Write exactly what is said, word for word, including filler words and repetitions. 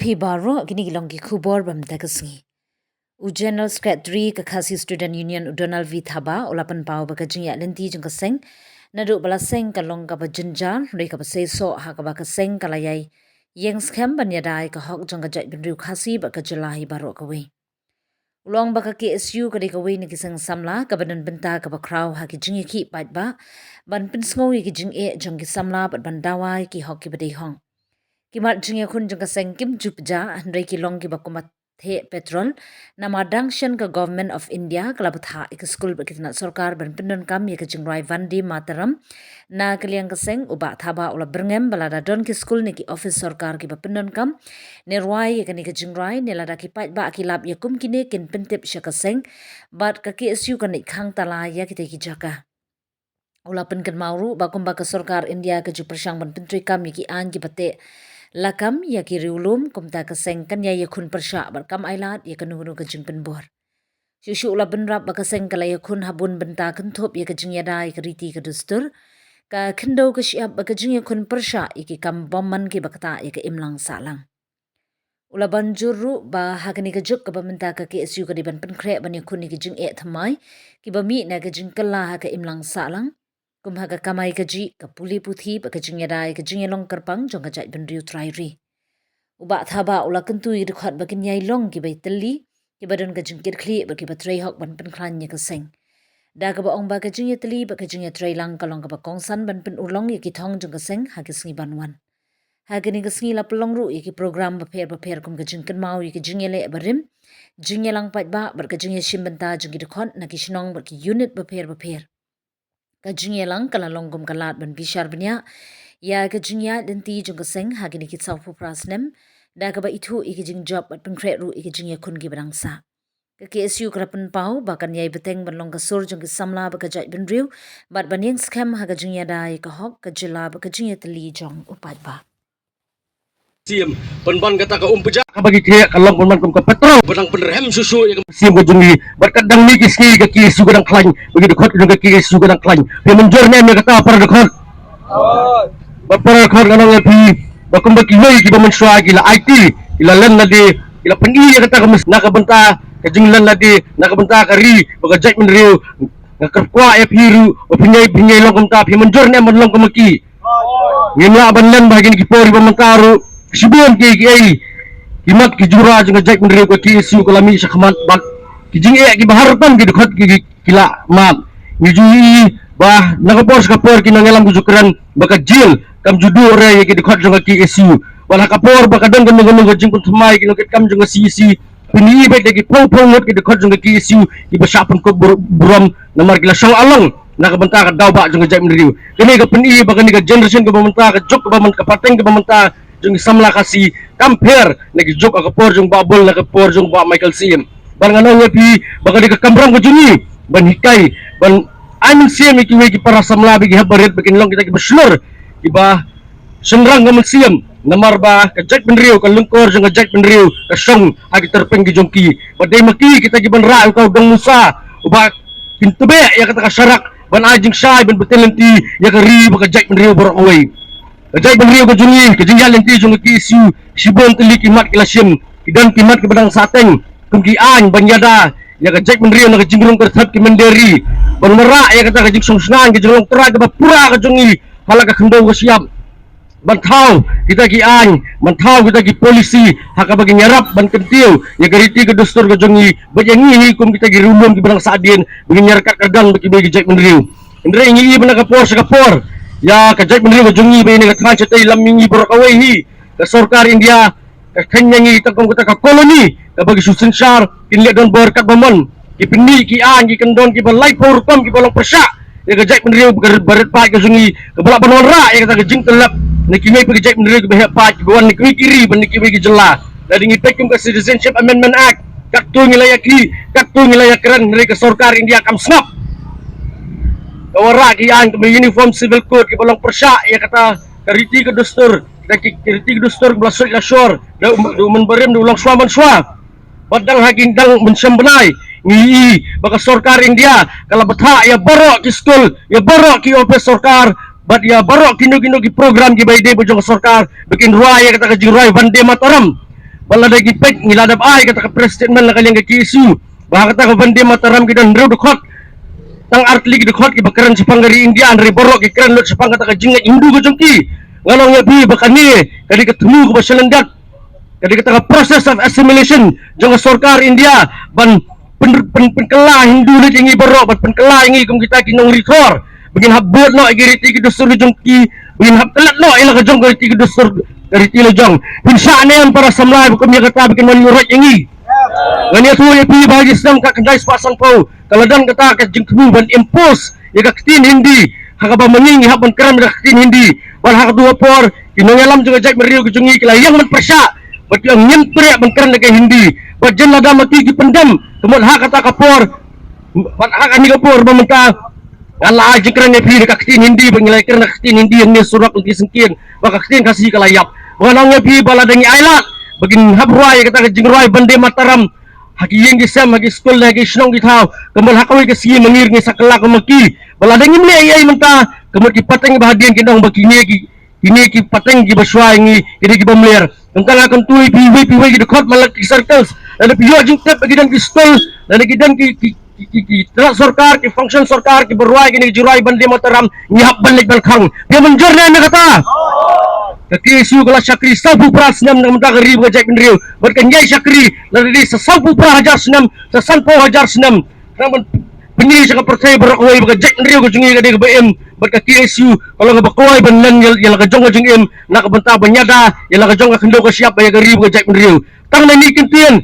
phi baroh, kine ki long ki khubor ba mynta ka sngi. U General Secretary ka Khasi Student Union, u Donald V Thabah, u la pynpaw ba ka jingïaid lynti jong ka seng naduh ba la seng ka long kaba jynjar, hynrei kaba seisoh ha kaba ka seng ka la ïai ïeng skhem ban ïada ïa ka hok jong ka jaitbynriew Khasi bad ka jylla hi baroh kawei. U la ong ba ka K S U ka dei kawei na ki seng samla kaba don bynta kaba khraw ha ki jingïakhih paidbah, ban pynsngew ïa ki jingeh jong ki samla bad ban dawa ïa ki hok kiba dei hok. Ki mat jingïakhun jong ka seng kim ju pjah, hynrei ki long kiba kumba theh petrol. Namar dang shen ka Government of India ka la bthah ïa ka skul bad ki tnat sorkar ban pyndonkam ïa ka jingrwai Vande Mataram. Na ka liang ka seng, u Bah Thabah u la byrngem ba lada don ki skul ne ki office sorkar kiba pyndonkam ne rwai ïa kane ka jingrwai, ne lada ki paidbah ki lap ïa kum kine kin pyntip sha ka seng bad ka K S U kan leit khang tala ïa kita ki jaka. U la pynkynmaw ruh ba kumba ka sorkar India ka ju pyrshang ban pyntreikam ïa ki aiñ kiba teh lakam ïa ki riewlum, kumta ka seng kan ïai ïakhun pyrshah bad kam ailad ïa kano kano ka jingpynbor. Shuh shuh u la bynrap ba ka seng ka la ïakhun ha bun bynta, kynthup ïa ka jingïada ïa ka riti ka dustur, ka khyndew ka shyiap bad ka jingïakhun pyrshah ïa ki kam bymman kiba ktah ïa ka imlang sahlang. U la ban jur ruh ba ha kane ka juk kaba mynta ka K S U ka dei ban pynkhreh ban ïakhun ïa ki jingeh thymmai kiba mih na ka jingkylla ha ka imlang sahlang, kum ha ka kamai kajih, ka pule puthi bad ka jingïada ïa ka jingïalong kyrpang jong ka jaitbynriew trai ri. U Bah Thabah u la kyntu ïa ki dkhot ba kin ïai long kiba ïatylli, kiba don ka jingkitkhlieh bad kiba trei hok ban pynkhlaiñ ïa ka seng, da kaba ong ba ka jingïatylli bad ka jingïatreilang ka long kaba kongsan ban pynurlong ïa ki thong jong ka seng ha ki sngi ban wan. Ha kane ka sngi la pynlong ruh ïa ki program bapher bapher, kum ka jingkynmaw ïa ka jingïaleh barim, jingïalang paidbah bad ka jingïashim bynta jong ki dkhot na ki shnong bad ki unit bapher bapher. Ka jingïalang ka la long kum ka lad ban bishar bniah ïa ka jingïaid lynti jong ka seng ha kine ki sawphew phra snem, da kaba ithuh ïa ki jingjop bad pynkhreh ruh ïa ki jingïakhun kiba dang sah. Ka K S U ka la pynpaw ba kan ïai bteng ban long ka sur jong ki samla bad ka jaitbynriew, bad ban ïeng skhem ha ka jingïada ïa ka hok, ka jylla bad ka jingïatylli jong u paidbah. Siem, pynban kata ka um pjah kaba ki khreh ka long pynban kum ka petrol ba dang pynrhem shuh shuh ïa ka mynsiem ka jong ngi. Bad ka dang mih ki sngi ka K S U ka dang khlaiñ, ba ki dkhot jong ka K S U ka dang khlaiñ. Phi mynjur ne em ïa kata para dkhot? Ba para dkhot, nga ong ïa phi ba kumba kiwei kiba mynshuwa ki la aiti, ki la len lade, ki la pyni ïa kata ka mynsiem na ka bynta ka jinglen lade, na ka bynta ka ri bad ka jaitbynriew. Nga kyrpad ïa phi ruh ba phin ïai, phin ïai long kumta, phi mynjur ne em ban long kum ki? Ngim lah ban len ba ha kine ki por kiba mynta ruh shibun ki, ki, ki mat ki jura jong ka jaitbynriew ka K S U ka la mih shakhmat bad ki jingeh kiba har tam ki dkhot ki, ki, ki la mad. Ngi ju ïohi ba na ka por sha ka por ki nongïalam ki ju kren ba ka jail kam ju duh re ïa ki dkhot jong ka K S U. Bad ha ka por ba ka don kano kano ka jingpynthymmai ki nongkitkam jong ka C E C, phin ïohi beit da ki phew phew ngut ki dkhot jong ka K S U kiba shah pynkup bur-, burom namar ki la shong along na ka bynta ka daw bah jong ka jaitbynriew. Kane ka pyni ba kane ka generation kaba mynta, ka juk kaba mynta, ka pateng kaba mynta jong ki samla Khasi kam pher na ki juk ha ka por jong Bah Bull, na ka por jong Bah Michael Syiem. Bad ngan ong ïa phi ba ka dei ka kamram ka jong ngi ban hikai, ban ai mynsiem ïa kiwei ki para samla ba ki hap barit ba kin long kita kiba shlur, kiba shynrang ka mynsiem, namar ba ka jaitbynriew, ka lyngkor jong ka jaitbynriew ka shong ha ki tyrpeng ki jong ki. Ba dei ma ki kita kiban rah ïa uta u dong musa uba kin tbeh ïa kata ka sharak ban ai jingshai, ban bteng lynti ïa ka ri bad ka jaitbynriew baroh kawei. Ka jaitbynriew ka jong ngi, ka jingïaid lynti jong ka K S U, shibun tylli ki mat ki la shim, ki don ki mat kiba dang sah teng kum ki aiñ ban ïada ïa ka jaitbynriew na ka jingrung kyrthep ki mynder ri, ban wanrah ïa kata ka jingsngewsih, ka jinglong trai kaba pura ka jong ngi ha la ka khyndew ka shyiap, ban thaw kita ki aiñ, ban thaw kita ki policy ha kaba kin ïarap ban kyntiew ïa ka riti ka dustur ka jong ngi, bad ïa ngi hi kum kita ki riewlum kiba dang sah dien ba kin ïaryngkat kyrdan bad kiwei ki jaitbynriew. Hynrei ngi ïohi ba na ka por sha ka por ïa ka jaitbynriew ka jong ngi ba ïa kane ka thaiñ shatei lam mihngi baroh kawei hi ka sorkar India ka kheiñ ïa ngi tang kum kata ka koloni kaba ki shu synshar, kin leh donbor katba mon, ki pyni ki aiñ, ki kyndon kiba laiphew rukom kiba long pyrshah ïa ka jaitbynriew ba rit paid ka jong ngi, kaba lah ban wanrah ïa kata ka jingtyllep na kiwei pat ki jaitbynriew kiba heh paid, kiba wan na kiwei ki ri bad na kiwei ki jylla. Lada ngi peit kum ka Citizenship Amendment Act, katto ngi la ïa ki, katto ngi la ïa kren, hynrei ka sorkar India kam sngap. Ka wanrah ki aiñ kum ka Uniform Civil Code kiba long pyrshah ïa kata ka riti ka dustur, kita ki, ki riti ka dustur ba la suid la shor da u, da u mynbarim, da u longshuwa manshuwa. Bad dang ha ki, dang mynshem bnai ngi ïohi ba ka sorkar India ka la bthah ïa baroh ki skul, ïa baroh ki ophis sorkar, bad ïa baroh kino kino ki program kiba ïadei bad jong ka sorkar ba kin rwai ïa kata ka jingrwai Vande Mataram. Wat lada ngi peit, ngi la dep ai kata ka press statement na ka liang ka K S U ba ha kata ka Vande Mataram ki don hynriew dkhot, tang artylli ki dkhot kiba kren shaphang ka ri India, hynrei baroh ki kren lut shaphang kata ka jingngeit Hindu ka jong ki. Nga ong ïa phi ba kane ka dei ka thmu kaba shalyndet, ka dei kata ka process of assimilation jong ka sorkar India ban pyn, pyn, pynkylla Hindu lut ïa ngi baroh, ban pynkylla ïa ngi kum kita ki nongri thor, ba ngin hap bud noh ïa ki riti ki dustur la jong ki, ba ngin hap klet noh ïa la ka jong ka riti ki dustur, ka riti la jong. Phin shah ne em para samla ba kum ïa kata ba kin wan ïuh roit ïa ngi. Ngan ïathuh ïa phi ba ha ki snem khatkhyndai spah sanphew ka la don kata ka jingthmu ban impose ïa ka ktien Hindi ha kaba ma ngi ngi hap ban kren da ka ktien Hindi. Bad ha kato ka por ki nongïalam jong ka jaitbynriew ka jong ngi ki la ïeng ban pyrshah bad ki ong ngim treh ban kren da ka Hindi. Bad jan lada ma ki ki pyndem, ka mut ha kata ka por, bad ha kane ka por ba mynta ngan la ai jingkren ïa phi da ka ktien Hindi, ba ngi la kren da ka ktien Hindi hangne surok, hangne syngkien, ba ka ktien Khasi ka la ïap. Ba ngan ong ïa phi ba lada ngi ailad ba kin hap rwai ïa kata ka jingrwai Vande Mataram ha ki ïing ki sem, ha ki skul, ha ki shnong ki thaw, ka mut ha kawei ka sngi ma ngi ruh ngin sa kylla kum ma ki. Ba lada ngim leh ei ei mynta, ka mut ki pateng ba hadien kin ong ba kine ki, kine ki pateng kiba shuwa ïa ngi ki dei kiba mler. Kumta nga kyntu ïa phi iwei pa iwei ki dkhot man la ki circles, lada phi ïoh jingtip ba ki don ki stall, lada ki don ki, ki, ki, ki, ki tnat sorkar, ki function sorkar kiba rwai kine ki jingrwai Vande Mataram, ngi hap ban leit ban khang. Phi mynjur ne em ïa kata? Ka K S U ka la shakri sawphew phra snem na ka bynta ka ri bad ka jaitbynriew, bad kan ïai shakri lada dei sa sawphew phra hajar snem, sa sanphew hajar snem, khnang ban pyni sha ka pyrthei baroh kawei ba ka jaitbynriew ka jong ngi ka dei kaba im, bad ka K S U ka long kaba kloi ban len ïa, ïa la ka jong ka jingim na ka bynta ban ïada ïa la ka jong ka khyndew ka shyiap bad ïa ka ri bad ka jaitbynriew. Tang na kine ki kyntien